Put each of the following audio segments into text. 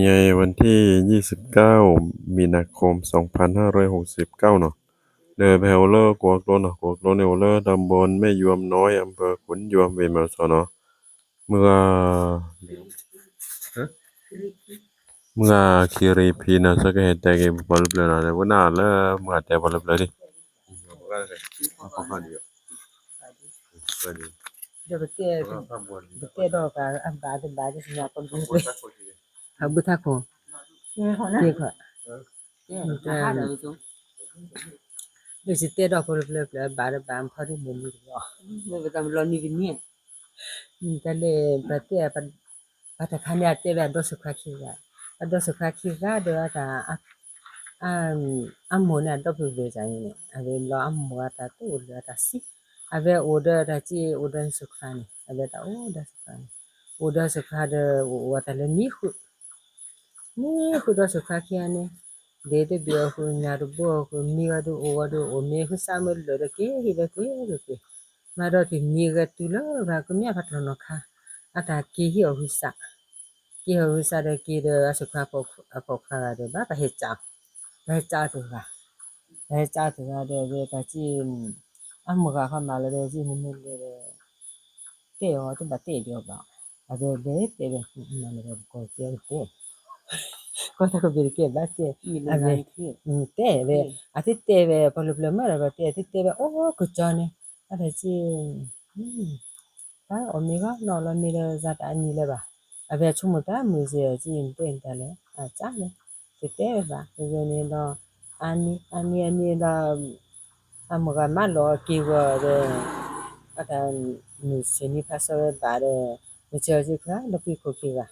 ໃນວັນທີຊາວເກົ້າ ມີນາຄົມ ສອງພັນຫ້າຮ້ອຍຫົກສິບເກົ້າເນາະ ເດີໄປໂອເລີ ກົວໂກຣນເນາະ ກົວໂກຣນໃນໂອເລີ ຕຳບົນແມ່ຍວມນ້ອຍ ອຳເພີຂຸນຍວມ ແຂວງແມ່ຮອດເນາະ ເມືອງ ເມືອງຄີຣີພີນະ ສະກະເຮັດແຕ່ເກບໍ່ເລີບເລີຍນະ ແຕ່ບໍ່ນານແລ້ວ ເມືອແຕ່ບໍ່ເລີບເລີຍຕິ ດຽວໄປແຕະ ໄປແຕະດອກກະອັນບາດ ບາດຊິຍາກກວ່າເບີດເລີຍ ເອົາເບີດທັກໂຄ ເກຂະ ເອີ ເອີ ດຽວຊິແຕະດອກເລີບໆ ແລ້ວບາດ ບາດພໍດີມື້ນີ້ເນາະ ເອີ ບໍ່ຕ້ອງລໍນີ້ເປັນເມຍ ອືມ ກະເລີຍໄປແຕະ ປາທະຄານຍາເຕະແວດໂດສຸຂາຄີກະ ອາໂດສຸຂາຄີກະ ໂດຍອາຕາ ອາ ອາ ອາໂມນາໂດເວຈານີ້ ອາເວລອອາໂມອາຕາໂຕເດອາຕາຊິ ອາເວໂອເດອຕາຈິໂອເດສຸຂານີ ອາເວຕາໂອເດສຸຂານີ ໂອເດສຸຂາເດໂອອາຕາເລມີຄຸ ມີຄຸໂດສຸຂາຄີກະນີ້ ເດເດເບໂອຄຸຍາໂດໂບໂອຄຸມິກາໂດໂອວາໂດໂອເມຄຸຊາເມເລີເດເກຮີເດເກເດເກ ມາດອກຕິມີກະຕູເລີບາກະເມຍພັດໂລນອກຄາ ອາຕາເກຮີອອກຮີຊາ ເກຮີອອກຮີຊາເດີເກເດີອາສຸຂາໂພອາໂພຄາເດີບາປະເຮັດຈາ ປະເຮັດຈາເດີບາ ປະເຮັດຈາເດີບາເດີເວກາຈິ ອາເມກາເຂົ້າມາແລ້ວເດີຈິນິມິດເລີເດ ເຕະອອກເຕະບາເຕະດຽວບາ ອາເດີເດເຕະເດ ມາເດກະເຕະ ກະຕະກະເບເຕະບາເຕະ ອາເດ ເຕະເດ ອາທິເຕະເວ ພໍເລີບເລີມາແລ້ວບາເຕະ ອາທິເຕະເວ ໂອ ກະຈອນນີ້ ອາດາຈິ ອືມ ປາອອມມີກະນອນລະມີລະຊາຕາອັນນີ້ລະບາ ອາເວຊຸມຸຕາມືເສຍຈິເຕນຕາແລ ອາຈານເຕເຕບາເວເວນີ້ລະ ອານີ້ ອານີ້ ອານີ້ລະ ອາມະກະມາລອເກວະເດ ອາຕາມີເສນີພາສະເວບາເດ ມີເຊອຊິຄະລະປີໂຄເຄວະ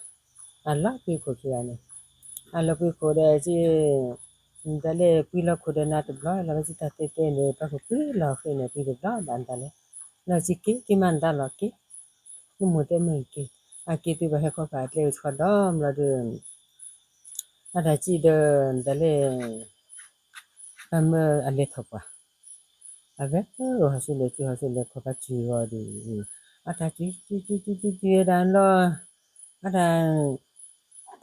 ອາລະປີໂຄເຄວະນີ້ ອາລະປີໂຄເດຈິ ຕາເລປີລະໂຄເດນາຕະບລອຍ ລະຊິຕາເຕເຕເນ ປະໂຄປີລະເຄເນ ປີຕະບລອຍບານຕາເລ ລະຊິເກ ເກມັນຕາລະເກ ມຸມມຸເຕເມເກ ອາເກຕິບະເຮໂຄຟາເຕສະຄອດອມລະເດີ ອາດາຈິເດີ ຕາເລ ອາເມ ອາເລໂທປາ ອາເວ ໂອ ຮາຊຸເລ ຈຸ ຮາຊຸເລ ໂຄປາຈິ ໂອ ດີ ອາຕາຈິ ຈິ ຈິ ຈິ ຈິ ດານລອ ອາດາ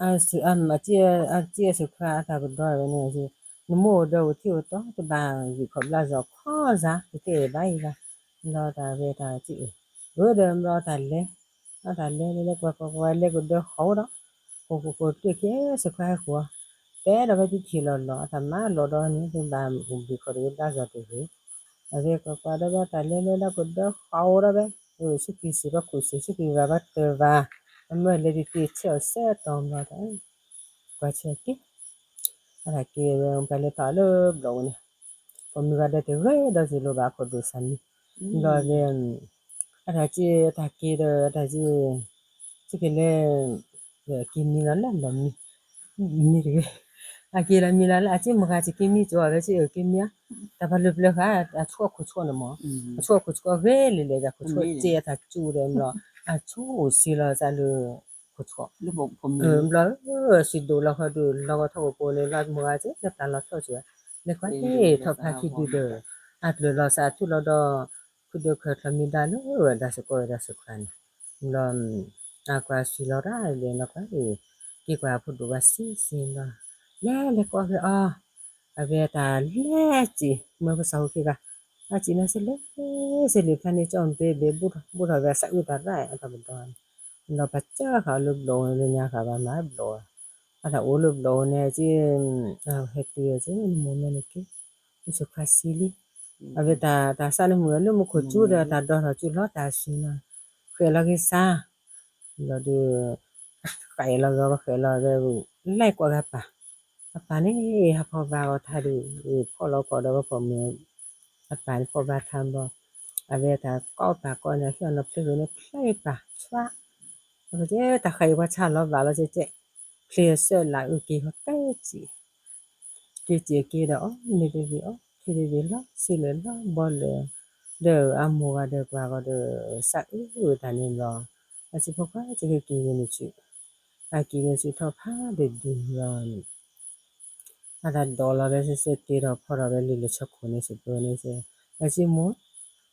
ອາ ອາ ອາເຈຍ ອາເຈຍສຸຂະ ອາຕາບຸດດອຍ ວະເນ ນະໂມ ໂດ ທິວ ຕອ ຕະບາ ວິ ຂອບ ລາ ຊອ ຂໍ ຊາ ເຕ ເຕ ບາ ອີ ບາ ລອ ຕາ ເວ ຕາ ຈິ ເອີ ເດີມ ລອ ຕາ ເລ ອາຕາເລ ເລ ເລ ກວາ ກວາ ເລ ກວາ ເດີ ເຂົາ ດອ ໂຄ ໂຄ ໂຄ ເຕ ເຄ ສຸຂະ ຂົວ ແຕ່ລະໄປຕິທີລອລອ ອາຕາມາລອດອ ນີ້ຄືບາ ອຸມ ບິ ຂໍ ເດ ລາ ຊອ ເຕ ເວ ອາເວ ກວາ ກວາ ເດີ ບາ ຕາ ເລ ເລ ລະ ກວາ ເດີ ເຂົາ ດອ ເວ ເອີ ສຸກິ ສິ ພະ ຄຸ ສິ ສຸກິ ວາ ວະ ເຕີ ວາ ອາເມ ເລ ດິ ຕິ ເຊ ເຊ ຕອມ ລອ ຕາ ກວາ ເຊ ກິ ອາ ຕາ ກິ ເວ ປະ ເລ ປະ ເລີບ ໂລ ນີ້ ໂຄມິກາເດເຕເຣໂດຊິໂລບາໂຄໂດຊາມີໂດເຣ ອາຕາຈິ ອາຕາກິເດ ອາຕາຈິ ຊິກິເລ ເອີ ກິມີລາລາລາມີ ມີເດ ອາກິລາມີລາລາອາຈິມະກາຈິກິມີໂຈເວຊິເອີ ກິມີ ຕາພາລຶບເລີຄາ ອາໂຊໂຄໂຊນະໝໍ ອາໂຊໂຄໂຊເຣເລເລຈາໂຄໂຊເຈ ອາຕາຈູເດມລອ ອາໂຊຊິລາຈາເລີ ໂຄໂຊ ເອີ ລະ ເອີ ຊິດູລະ ເຮົາດູລະ ເຮົາໂທໂປເນ ລະ ເມື່ອເຈ ລະ ຕາລະ ໂທ ເຈ ເນ ກວາ ເອ ໂທ ພາ ຄິ ດູ ເດີ ອາ ເລີ ລະ ສາ ທຸ ລະ ດອ ຄຸ ເດີ ເຄີ ທະ ມີ ດາ ເລີ ດາ ສະ ໂກ ດາ ສະ ຄວັນ ລະ ອາ ກວາ ຊິ ລະ ດາ ເລ ນະ ກວາ ເອ ກິ ກວາ ພຸ ດູ ວາ ຊິ ຊິ ລະ ແລ ເລ ກວາ ເຄ ອອ ອາເວຕາເລຈິ ເມື່ອພາສາໂອເຄກະ ອາຈິນາເຊເລ ເຊເລພານີຈອມເປເບບຸດ ບຸດເວສະອຸຕາໄລ ອາຕາບຸດອນ ລາວປະເຈີເຂົາລຶບໂລເລຍາຂາບາມາໂລ ອາຕາໂອລຶບໂລເນຈິ ອາເຮັດເຕຍຈິໂມເມນເກ ອຸສຸຄາຊີລີ ອາເວຕາ ຕາສານເມືອເນມຸໂຄຈູເດຕາດອນເຮົາຈຸລອຕາຊີນາ ເຄລາກິສາ ລາວເດີ ໄກລາວເດີ ເຄລາວເດີ ໄລກວ່າກະປາ ອາປານີ້ ຫາພໍ່ບາກວ່າທາດີ ພໍ່ລາວກໍໄດ້ວ່າພໍ່ເມືອ ອາປານີ້ພໍ່ບາກຖາມບໍ່ ອາເວຕາກໍປາກໍນະ ເຮັດນະເພລະເນ ເພລະປາຊວາ ອາເວຕາໄຄວ່າຊາລາວບາລາວເຈເຈ ເພລະເຊີລາອືເກເຕຈິ ເກຈິເກດາ ອອ ເນເດເວ ອອ ເທເດເວ ລາ ຊິເລ ລາ ບໍເລ ເດີ ອາໂມກາເດີກວາກໍເດີ ສະອືຕາເນມລອ ອາຊິພວກວ່າຈະເກເວນິຈຸ ອາເກເວນິຈຸເທົ່າພາເດດິນລອ ອາດາດອລາເວເຊເຕດອພອລາເວລິລະຊະໂຄເນເຊເປີເນເຊ ອາຊິໂມ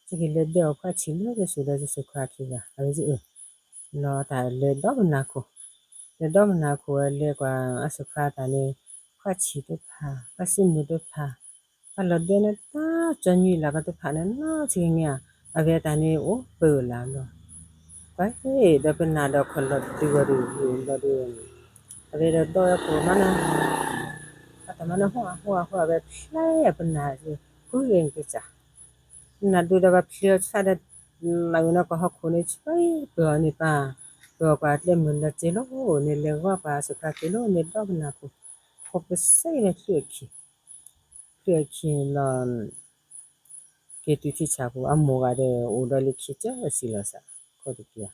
ຊິກິເລເດອພາຊິເລເດສຸດາຊິສຸຄາຄີລາ ອາເວຊິເອ ລອຕາເລດອບນາໂຄ ແລະ ເດີມະນາໂຄເລກວ່າ ອາສຸຂາຕາເນ ພະຊີຕົວພາ ພະຊີມືຕົວພາ ພະລະເດນະຕາ ຈອນຍີລາກະຕົວພານະນາຊິເງຍ ອາເວຕາເນ ໂອ ເປີລາມໂລ ໄປເດີເປັນນາດອກຄົນລະດືວະດູລະດູ ອາເວດອກໂຕຍາໂຄມານະ ອາຕະມານະຫົວຫົວຫົວແບບໄຫຼອາເປັນນາ ຜູ້ເອງເກຈາ ນາດູດາວາເພຍຊາດາ ລາວນະກໍຮອກໂຄເນໄປເປີເນປາ ເປີກວ່າເລມເນເຈໂລເນເລວາປາສຸກາເຈໂລເນດອກນາໂຄ ໂຄເປໄຊເນເຄຍຄີ ເຄຍຄີລອນ ເກຕຸທິຊາໂຄ ອະໂມກາເດ ໂອດອເລເຄຈາຊິລາຊາ ໂຄເດເກຍ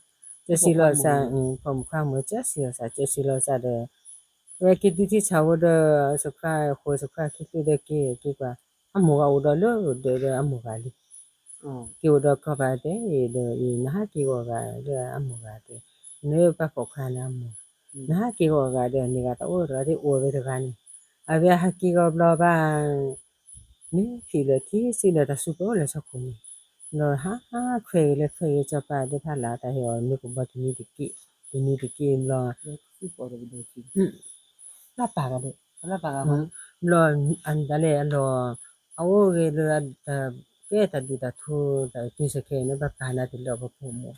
ຈາຊິລາຊາ ອື ພອມຄວາມເມຈາຊິລາຊາ ຈາຊິລາຊາເດ ເວເກຕຸທິຊາໂຄເດ ສຸຂາໂຄ ສຸຂາເຄຕຸເດເກ ເກກວ່າ ອະໂມກາໂອດອເລ ເດ ເດ ອະໂມກາລີ ເກໂອດອກອບາເຕເດ ອີນະຫາເກໂອກາເດ ອະໂມກາເຕ ເນປະໂພຄານະໂມ ນະຫາເກໂອກາເດ ເນກາຕາໂອດອເດ ໂອເວຕະການີ ອາເວຫາເກໂອບລໍບາ ນີ້ ພີເລທີ ຊີເລຕາສຸໂປເລຊະຄຸນ ນອນຫາແຄເລແຄເຈາປາເດພາລາຕາເຮອ ນີ້ກໍບໍ່ຕິມີຕິກິ ຕິມີຕິກິລອ ອືມ ລາປາກະເດ ລາປາກະ ອືມ ລອ ອັນດາເລລອ ອາໂອເກເລ ເກຕາດູຕາທູ ຕາຕຸສະເຄນະ ບາປານາຕິລອ ບາໂພໂມ ອໍ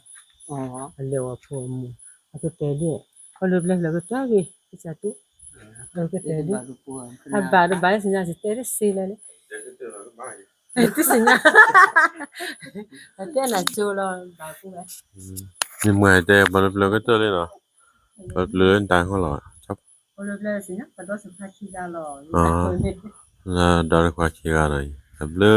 ອັນເລວໂພໂມ ອາໂຕເຕເລ ອາເລເບລ ລະກະຕາເກ ສາທຸ ເອີ ກະເຕເລ ອາບາດບາຍສັນຍາ ຊິເຕເລ ຊິເລເລ ເອ ຕິສັນຍາ ເຕນະໂຈລອ ບາກູແບ ອືມ ມີເມື່ອຍແຕ່ບໍ່ເລີບເລີກະເຕີເລີຍເນາະ ບໍ່ເລີບເລີຕາງເຮົາລອ ຈັບ ບໍ່ເລີບເລີສິນຍາ ປະໂດສະພາຄີກາລອ ອໍ ລະດອນຄວາຄີກາລອ ເລີບເລີ